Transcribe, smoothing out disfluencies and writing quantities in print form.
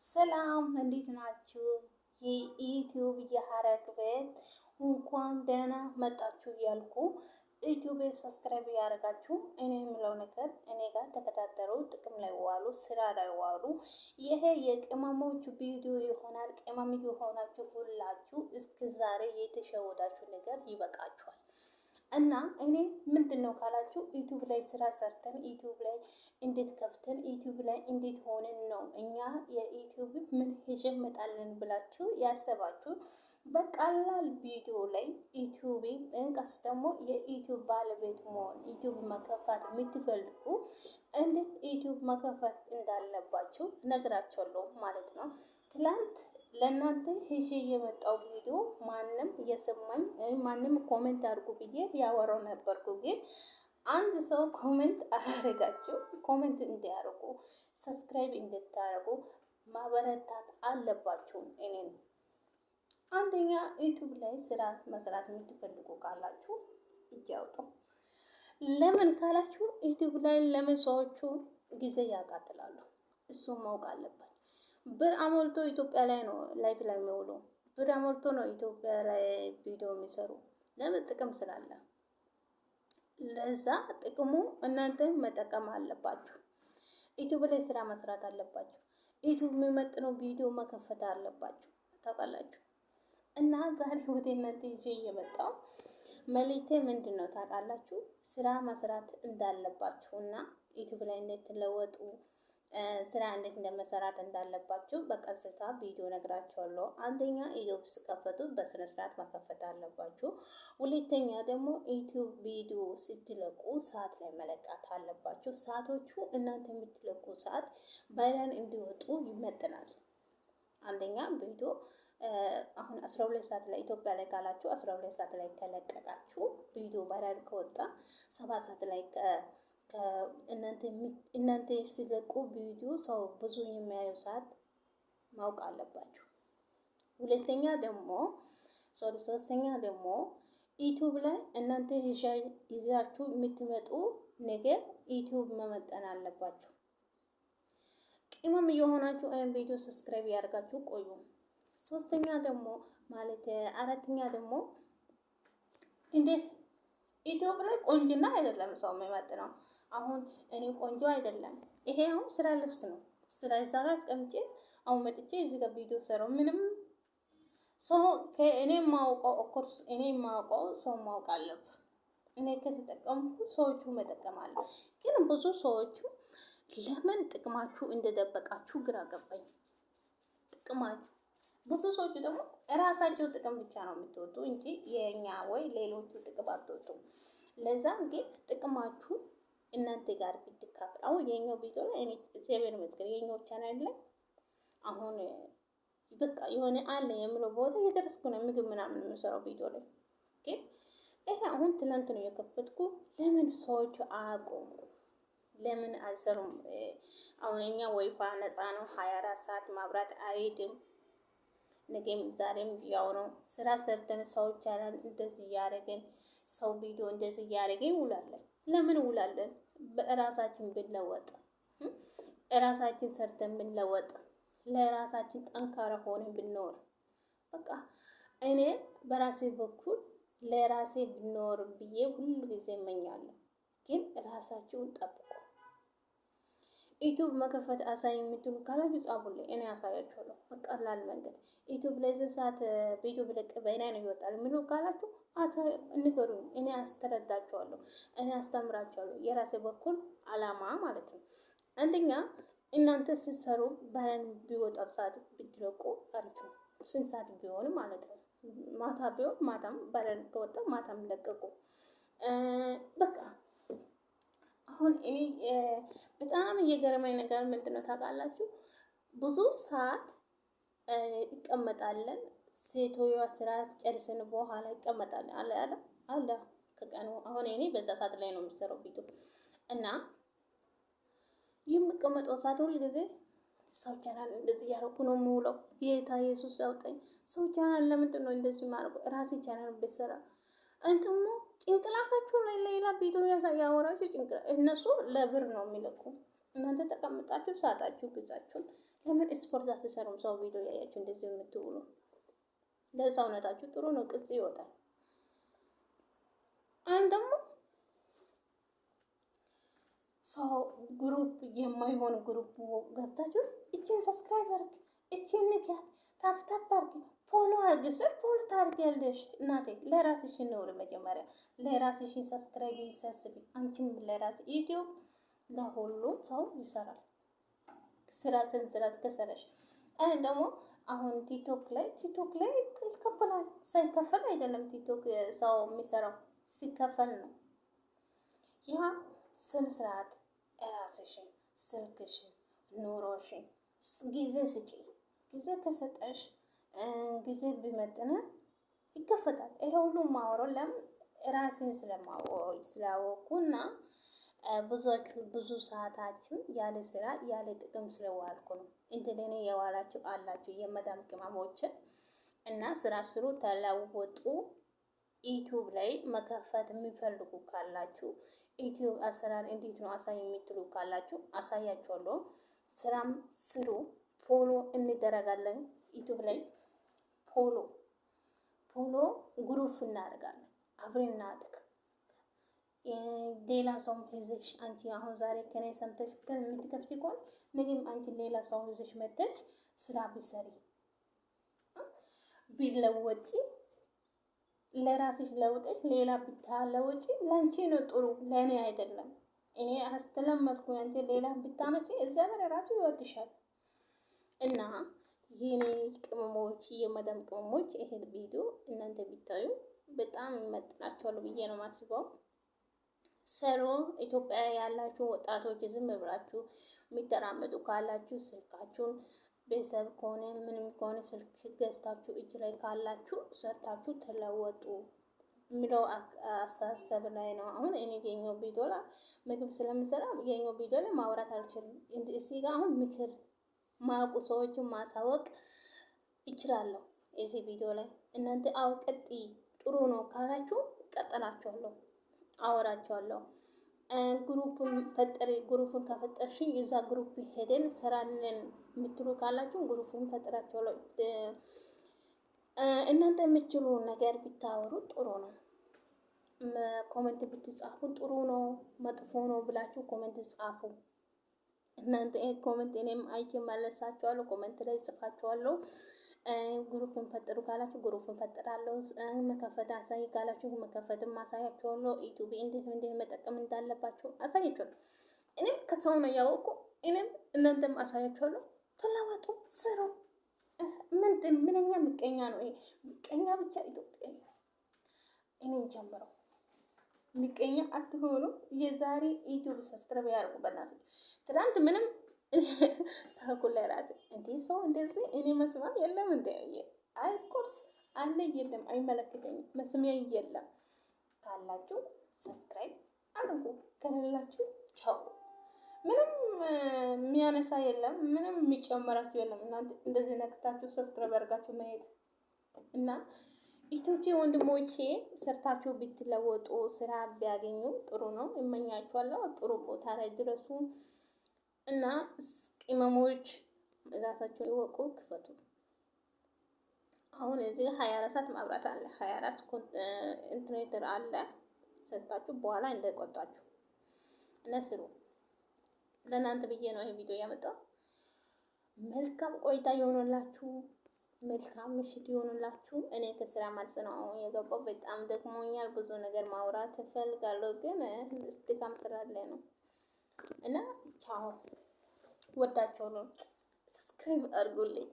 ሰላም እንዴት ናችሁ? የዩቲዩብ የሀረግ ቤት እንኳን ደህና መጣችሁ እያልኩ ዩቲዩብ subscribe እያደረጋችሁ እኔ የምለው ነገር እኔ ጋር ተከታተሉ፣ ጥቅም ላይ ዋሉ፣ ስራ ላይ ዋሉ። ይሄ የቅመሞቹ ቪዲዮ ይሆናል። ቅመም የሆናችሁ ሁላችሁ እስከ ዛሬ የተሸወዳችሁ ነገር ይበቃችኋል። እና እኔ ምንድን ነው ካላችሁ ዩቲዩብ ላይ ስራ ሰርተን ዩቲዩብ ላይ እንዴት ከፍተን ዩቲዩብ ላይ እንዴት ሆነን ነው እኛ የዩቲዩብ ምን ይጀምጣልን ብላችሁ ያሰባችሁ በቀላል ቪዲዮ ላይ ዩቲዩብ እንቀስ ደግሞ የዩቲዩብ ባለቤት መሆን ዩቲዩብ መከፋት የምትፈልጉ እንዴት ዩቲዩብ መከፈት እንዳለባችሁ ነግራችኋለሁ ማለት ነው። ትላንት ለእናንተ ይዤ የመጣው ቪዲዮ ማንም እየሰማኝ ማንም comment አድርጉ ብዬ ያወራው ነበርኩ፣ ግን አንድ ሰው comment አላረጋችሁ። comment እንዲያደርጉ subscribe እንድታደርጉ ማበረታት አለባችሁ። እኔን አንደኛ ዩቱብ ላይ ስራ መስራት የምትፈልጉ ካላችሁ እጅ አውጡ። ለምን ካላችሁ ዩቱብ ላይ ለምን ሰዎቹ ጊዜ ያቃጥላሉ? እሱም ማወቅ አለበት። ብር አሞልቶ ኢትዮጵያ ላይ ነው live ላይ የሚውሉ። ብር አሞልቶ ነው ኢትዮጵያ ላይ ቪዲዮ የሚሰሩ። ለምን? ጥቅም ስላለ። ለዛ ጥቅሙ እናንተ መጠቀም አለባችሁ። ዩቱብ ላይ ስራ መስራት አለባችሁ። ዩቱብ የሚመጥነው ቪዲዮ መከፈት አለባችሁ። ታውቃላችሁ። እና ዛሬ ወደ እናንተ ይዤ እየመጣው መልእክቴ ምንድን ነው ታውቃላችሁ? ስራ መስራት እንዳለባችሁ እና ዩቱብ ላይ እንድትለወጡ ስራ እንዴት እንደመሰራት እንዳለባችሁ በቀስታ ቪዲዮ ነግራችኋለሁ። አንደኛ ዩቲዩብ ስትከፍቱ በስነ ስርዓት መከፈት አለባችሁ። ሁለተኛ ደግሞ ዩቲዩብ ቪዲዮ ስትለቁ ሰዓት ላይ መለቃት አለባችሁ። ሰዓቶቹ እናንተ የምትለቁ ሰዓት viral እንዲወጡ ይመጥናል። አንደኛ ቪዲዮ አሁን 12 ሰዓት ላይ ኢትዮጵያ ላይ ካላችሁ 12 ሰዓት ላይ ከለቀቃችሁ ቪዲዮ viral ከወጣ 7 ሰዓት ላይ እናንተ ሲለቁ ቪዲዮ ሰው ብዙ የሚያዩ ሰዓት ማወቅ አለባችሁ። ሁለተኛ ደግሞ sorry ሶስተኛ ደግሞ ዩቱብ ላይ እናንተ ይዛችሁ የምትመጡ ነገር ዩቱብ መመጠን አለባችሁ። ቅመም እየሆናችሁ ወይም ቪዲዮ subscribe ያደርጋችሁ ቆዩ። ሶስተኛ ደግሞ ማለት አራተኛ ደግሞ እንዴት ዩቲዩብ ላይ ቆንጅና አይደለም ሰው የሚመጥ ነው። አሁን እኔ ቆንጆ አይደለም ይሄ አሁን ስራ ልብስ ነው። ስራ እዛ ጋር አስቀምጬ አሁን መጥቼ እዚህ ጋር ቪዲዮ ሰራው ምንም ሰው ከእኔ ማውቀው of course እኔ ማውቀው ሰው ማወቅ አለብህ። እኔ ከተጠቀምኩ ሰዎቹ መጠቀም አለ። ግን ብዙ ሰዎቹ ለምን ጥቅማችሁ እንደደበቃችሁ ግራ ገባኝ። ጥቅማችሁ ብዙ ሰዎች ደግሞ እራሳቸው ጥቅም ብቻ ነው የምትወጡ እንጂ የኛ ወይ ሌሎቹ ጥቅም አትወጡም። ለዛ ግን ጥቅማችሁ እናንተ ጋር ብትካፈል አሁን የኛው ቪዲዮ ላይ እኔ እግዚአብሔር ይመስገን የኛው ቻናል ላይ አሁን በቃ የሆነ አለ የምለው ቦታ እየደረስኩ ነው፣ ምግብ ምናምን የምሰራው ቪዲዮ ላይ ግን ይሄ አሁን ትናንት ነው የከፈትኩ። ለምን ሰዎቹ አያውቁም? ለምን አልሰሩም? አሁን እኛ ወይፋ ነፃ ነው፣ 24 ሰዓት ማብራት አይሄድም። ነገም ዛሬም ያው ነው። ስራ ሰርተን ሰው ቻናል እንደዚህ እያደረግን ሰው ቪዲዮ እንደዚህ እያደረግን ውላለን። ለምን ውላለን? በራሳችን ብንለወጥ፣ እራሳችን ሰርተን ብንለወጥ፣ ለራሳችን ጠንካራ ሆነን ብንኖር፣ በቃ እኔ በራሴ በኩል ለራሴ ብኖር ብዬ ሁሉ ጊዜ እመኛለሁ። ግን ራሳችሁን ጠብቁ። ዩቱብ መከፈት አሳይ የምትሉ ካላችሁ ጻፉልኝ፣ እኔ አሳያችኋለሁ በቀላል መንገድ። ዩቱብ ላይ ስንት ሰዓት በዩቱብ ለቅ በይና ነው ይወጣል የሚሉ ካላችሁ ንገሩኝ፣ እኔ አስተረዳችኋለሁ፣ እኔ አስተምራችኋለሁ። የራሴ በኩል አላማ ማለት ነው። አንደኛ እናንተ ስትሰሩ ባለን ቢወጣ ሰዓት ብትለቁ አሪፍ ነው። ስንት ሰዓት ቢሆን ማለት ነው። ማታ ቢሆን ማታም ባለን ከወጣ ማታም ለቀቁ በቃ። አሁን እኔ በጣም እየገረመኝ ነገር ምንድን ነው ታውቃላችሁ? ብዙ ሰዓት ይቀመጣለን። ሴትዮዋ ስራ ጨርሰን በኋላ ይቀመጣለን አለ አለ አለ ከቀኑ አሁን እኔ በዛ ሰዓት ላይ ነው የሚሰራው ቪዲዮ እና የምቀመጠው ሰዓት ሁል ጊዜ ሰው ቻናል እንደዚህ እያደረኩ ነው የምውለው። ጌታ ኢየሱስ ያውጣኝ። ሰው ቻናል ለምንድን ነው እንደዚህ የማደርገው? ራሴ ቻናል ብሰራ እንትሞ ጭንቅላታችሁ ላይ ሌላ ቪዲዮ ያወራችሁ ጭንቅላ እነሱ ለብር ነው የሚለቁ። እናንተ ተቀምጣችሁ ሰዓታችሁ ግዛችሁን ለምን ስፖርት አትሰሩም? ሰው ቪዲዮ ያያችሁ እንደዚህ የምትውሉ ለሰውነታችሁ ጥሩ ነው፣ ቅርጽ ይወጣል። አንድ ደግሞ ሰው group የማይሆን group ገብታችሁ እችን subscribe አርግ፣ እችን ንኪያት፣ tap tap አርግ፣ follow አርግ ስር follow ታርጊያለሽ። እናቴ ለራስሽ ኖር መጀመሪያ ለራስሽ subscribe ሰብስቢ። አንቺም ለራስ ዩቲዩብ ለሁሉም ሰው ይሰራል። ስራ ስራ ከሰረሽ እኔ ደግሞ አሁን ቲክቶክ ላይ ይከፈላል። ሳይከፈል አይደለም ቲክቶክ ሰው የሚሰራው፣ ሲከፈል ነው። ያ ስነ ስርዓት እራስሽን፣ ስልክሽን፣ ኑሮሽን ጊዜ ስጪ። ጊዜ ከሰጠሽ ጊዜ ቢመጥነ ይከፈታል። ይሄ ሁሉ ማወራው ለምን ራሴን ስላወኩና ብዙዎቹ ብዙ ሰዓታችን ያለ ስራ ያለ ጥቅም ስለዋልኩ ነው። እንደኔ የዋላችሁ አላችሁ የመዳም ቅመሞችን እና ስራ ስሩ፣ ተለወጡ። ዩቲዩብ ላይ መከፈት የሚፈልጉ ካላችሁ፣ ዩቲዩብ አሰራር እንዴት ነው አሳይ የምትሉ ካላችሁ አሳያችኋለሁ። ስራም ስሩ፣ follow እንደረጋለን። ዩቲዩብ ላይ follow group እናደርጋለን። አብረን እናድግ። ሌላ ሰውም ይዘሽ አንቺ አሁን ዛሬ ከኔ ሰምተሽ ከምትከፍቺ ከሆነ ነገም አንቺ ሌላ ሰው ይዘሽ መተሽ ስራ ቢሰሪ ቢለወጪ ለራስሽ ለውጠሽ ሌላ ብታለወጪ ለአንቺ ነው ጥሩ፣ ለእኔ አይደለም። እኔ አስተለመድኩ፣ አንቺ ሌላ ብታመጪ እግዚአብሔር ራሱ ይወድሻል። እና የኔ ቅመሞች፣ የመዳም ቅመሞች፣ ይሄን ቪዲዮ እናንተ ቢታዩ በጣም ይመጥናቸዋል ብዬ ነው ማስበው። ሰሩ። ኢትዮጵያ ያላችሁ ወጣቶች ዝም ብላችሁ የሚተራመጡ ካላችሁ ስልካችሁን ቤተሰብ ከሆነ ምንም ከሆነ ስልክ ገዝታችሁ እጅ ላይ ካላችሁ ሰርታችሁ ተለወጡ የሚለው አሳሰብ ላይ ነው። አሁን እኔ የኛው ቪዲዮ ላይ ምግብ ስለምሰራ የኛው ቪዲዮ ላይ ማውራት አልችልም። እዚህ ጋር አሁን ምክር ማያውቁ ሰዎችን ማሳወቅ ይችላለሁ። እዚህ ቪዲዮ ላይ እናንተ አው ቀጥይ ጥሩ ነው ካላችሁ ቀጥላችኋለሁ፣ አወራችኋለሁ። Group ፈጠሪ፣ group ን ከፈጠርሽኝ እዛ group ሄደን ሰራለን የምትሉ ካላችሁ group ን ፈጥራችኋለሁ። እናንተ የምችሉ ነገር ብታወሩ ጥሩ ነው። Comment ብትጻፉ ጥሩ ነው። መጥፎ ነው ብላችሁ comment ጻፉ። እናንተ comment እኔም አይቼ መለሳችኋለሁ። Comment ላይ ጽፋችኋለሁ። Group ን ፈጥሩ ካላችሁ group ን ፈጥራለሁ። መከፈት አሳይ ካላችሁ መከፈትም አሳያችኋለሁ። ዩቲዩብ እንዴት እንዴት መጠቀም እንዳለባችሁ አሳያችኋለሁ። እኔም ከሰው ነው ያወቁ፣ እኔም እናንተም አሳያችኋለሁ። ተለወጡ፣ ስሩ። ምንድን ምንኛ ምቀኛ ነው ይሄ? ምቀኛ ብቻ ኢትዮጵያ እኔን ጀምረው ምቀኛ አትሆኑ። የዛሬ ዩቲዩብ subscribe ያርጉ በእናትህ። ትናንት ምንም ሳኩ ለራሴ እንዴ ሰው እንደዚህ እኔ መስማት የለም እንደ አይ ኮርስ አለ የለም አይመለከተኝም። መስሚያ የለም ካላችሁ subscribe አድርጉ፣ ከሌላችሁ ቻው። ምንም የሚያነሳ የለም፣ ምንም የሚጨመራችሁ የለም። እናንተ እንደዚህ ነክታችሁ subscribe አድርጋችሁ መሄድ እና ኢትዮቼ ወንድሞቼ ሰርታችሁ ብትለወጡ ስራ ቢያገኙ ጥሩ ነው፣ እመኛችኋለሁ። ጥሩ ቦታ ላይ ድረሱ እና ቅመሞች ራሳቸውን ይወቁ፣ ክፈቱ። አሁን እዚህ 24 ሰዓት ማብራት አለ፣ 24 ኢንተርኔት አለ። ሰርታችሁ በኋላ እንዳይቆጣችሁ እና ስሩ። ለእናንተ ብዬ ነው ይሄ ቪዲዮ ያመጣው። መልካም ቆይታ የሆነላችሁ፣ መልካም ምሽት ይሆኑላችሁ። እኔ ከስራ መልስ ነው አሁን የገባው። በጣም ደክሞኛል። ብዙ ነገር ማውራት እፈልጋለሁ፣ ግን ድካም ስላለ ነው እና ቻው። ወዳቸው ነው። Subscribe አድርጉልኝ።